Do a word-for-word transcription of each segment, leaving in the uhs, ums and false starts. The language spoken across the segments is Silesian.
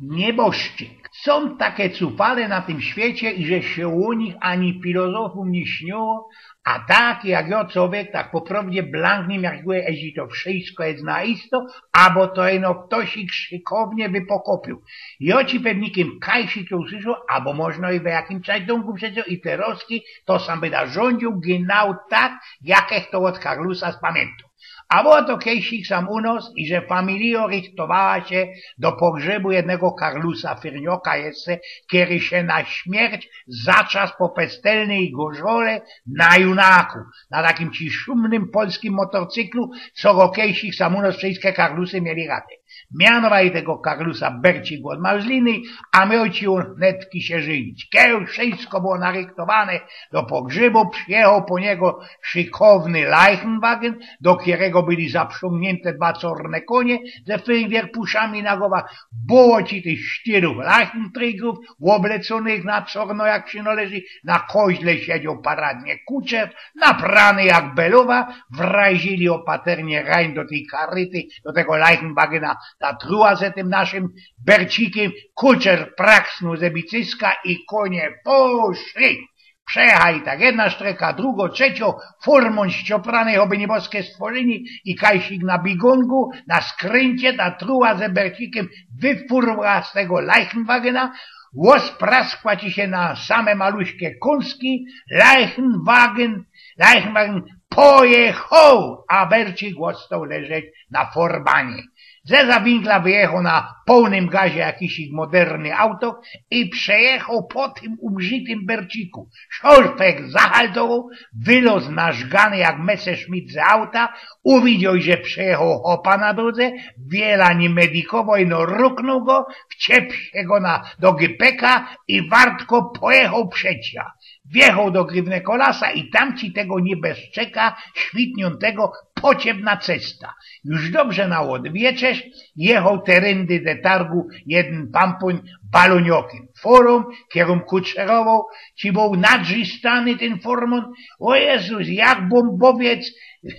nieboszczyk. Sōm take cufale na tym świecie i że sie ô nich ani filozofōm niy śniło, a taki jak jo człowiek, tak po prowdzie blank nim jak gły, jeźli to wszysko je na isto, abo to ino ftosik szykownie wypokopiōł. Jo ci pewnikym kajsik to usłyszoł, abo możno i we jakim czajtōnku przeczytoł i te roski to sam byda rzōndziōł genau tak, jak ech to ôd Karlusa spamiyntōm. A było to kejsik sam u nos i że familijo rychtowała sie do pogrzybu jednego Karlusa Fyrnioka jeszcze, kery sie na śmierć zatrzas po pestelnyj gorzole na Junaku, na takim ci szumnym polskim motorcyklu, co go kejsik sam u nos wszyjske Karlusy mieli rady. Mianowali tego Karlusa Bercik ôd Marzliny, a mioł ci ôn hnetki sie żynić. Kej już wszysko było narychtowane do pogrzybu, przijechoł po niego szykowny Leichenwagen, do kerego byli zaprzōngniynte dwa czorne konie ze fyrwierpuszami na gowach, było ci tych sztyrōch Leichentrygōw, ôblecōnych na czorno jak sie noleży, na koźle siedzioł paradnie kuczer, naprany jak belowa, wrazili opaternie rajn do tyj karyty, do tego Leichenwagena, ta truła ze tym naszym Bercikym, kuczer praksnōł ze bicyska i konie poszli. Przejechali tak jedna sztreka, drugo, trzecio, furmōn ścioprany, oby nieboskie stworzyni i kajsik na bigōnku, na skryncie, ta truła ze Bercikym wyfurła z tego Leichenwagena, ôspraskła ci sie na same maluśkie kōnski, Leichenwagen, Leichenwagen pojechoł, a Bercik ôstoł leżeć na forbanie. Zeza winkla wyjechoł na połnym gazie jakisik moderny auto i przejechoł po tym umrzitym Berciku. Szorfek zahaltowoł, wyloz narzgany jak Messerschmitt ze auta, uwidzioł, że przejechoł chopa na drodze, wiela nim medikowoł, no ruknōł go, wciep sie go na, do gypeka i wartko pojechoł przecia. Wjechoł do grywnego lasa i tam ci tego nieboszczyka świtniōntego pociep na cesta. Już dobrze na ôdwieczerz jechoł teryndy ze targu jedyn pampōń balōniokym. Furōm, kerōm kuczerowoł, ci bōł nadrzistany tyn furmōn. O Jezus, jak bōmbowiec,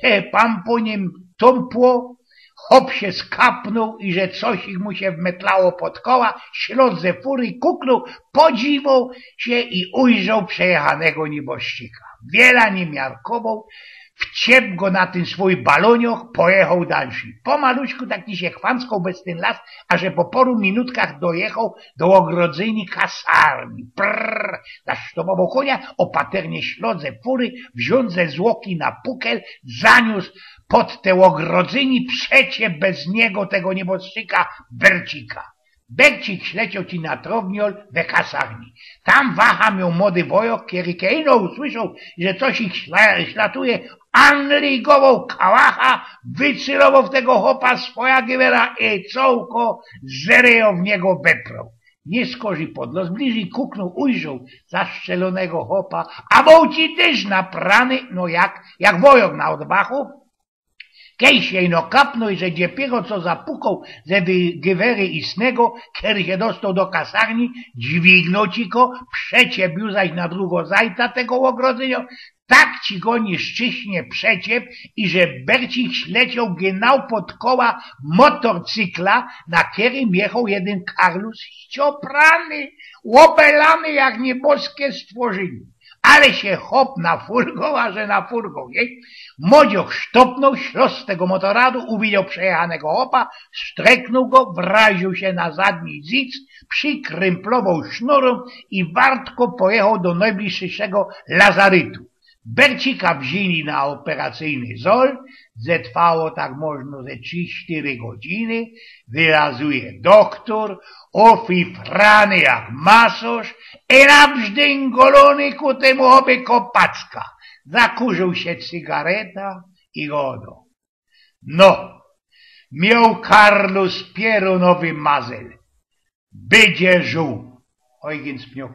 e, pampōnym tōmpło, chop sie skapnōł i że coś ich mu sie wmetlało pod koła, ślod ze fury kuknōł, podziwoł sie i ujrzoł przejechanego nieboszczyka. Wiela niy miarkowoł, wciep go na tyn swōj balōniok, pojechoł dalszy. Pomaluśku tak ci sie chwanskoł bez tyn las, aże po paru minutkach dojechoł do ôgrodzyni kasarni. Prrr, zasztopowoł konia, opaternie ślod ze fury wziōn ze złoki na pukel, zaniōs pod te ôgrodzyni, przecie bez niego tego nieboszczyka Bercika. Bercik ślecioł ci na trowniol we kasarni. Tam wacha mioł mody wojok, kery kej ino usłyszoł, że coś ich śla-, ślatuje, anligowoł kałacha, wycylowoł w tego chopa swoja giwera i cołko z ryjo w niego wyproł. Niy skorzij podloz, bliżyj kuknōł, ujrzoł zastrzelonego chopa, a bōł ci tyż naprany, no jak, jak wojok na ôdwachu. Kej sie ino kapnōł, że dziepiego, co zapukoł ze wy-, giwery i snego, kery sie dostoł do kasarni, dźwignōł ci go, przeciep zaś na drugo zajta tego ôgrodzynio, tak ci go niszczyśnie przeciep, i że Bercik ślecioł genau pod koła motorcykla, na kerym jechoł jedyn Karlus ścioprany, ôbelany jak nieboskie stworzynie. Ale sie chop nafurgoł, a że nafurgoł, niy? Modzioch sztopnōł, śloz z tego motoradu, uwidzioł przejechanego chopa, strzeknōł go, wraził sie na zadni zyc, przikrymplowoł sznurōm i wartko pojechoł do nojbliższego lazarytu. Bercika wziyni na operacyjny zol, zetrwało tak możno ze trzi, sztyry godziny, wylazuje doktōr, ôfifrany jak masŏrz, i nabrzdyngolōny ku tymu, ôby kopacka. Zakurziōł sie cygareta i gŏdŏ: No, mioł Karlus pierōnowy mazel. Bydzie żōł. Ojgyn Spniokł.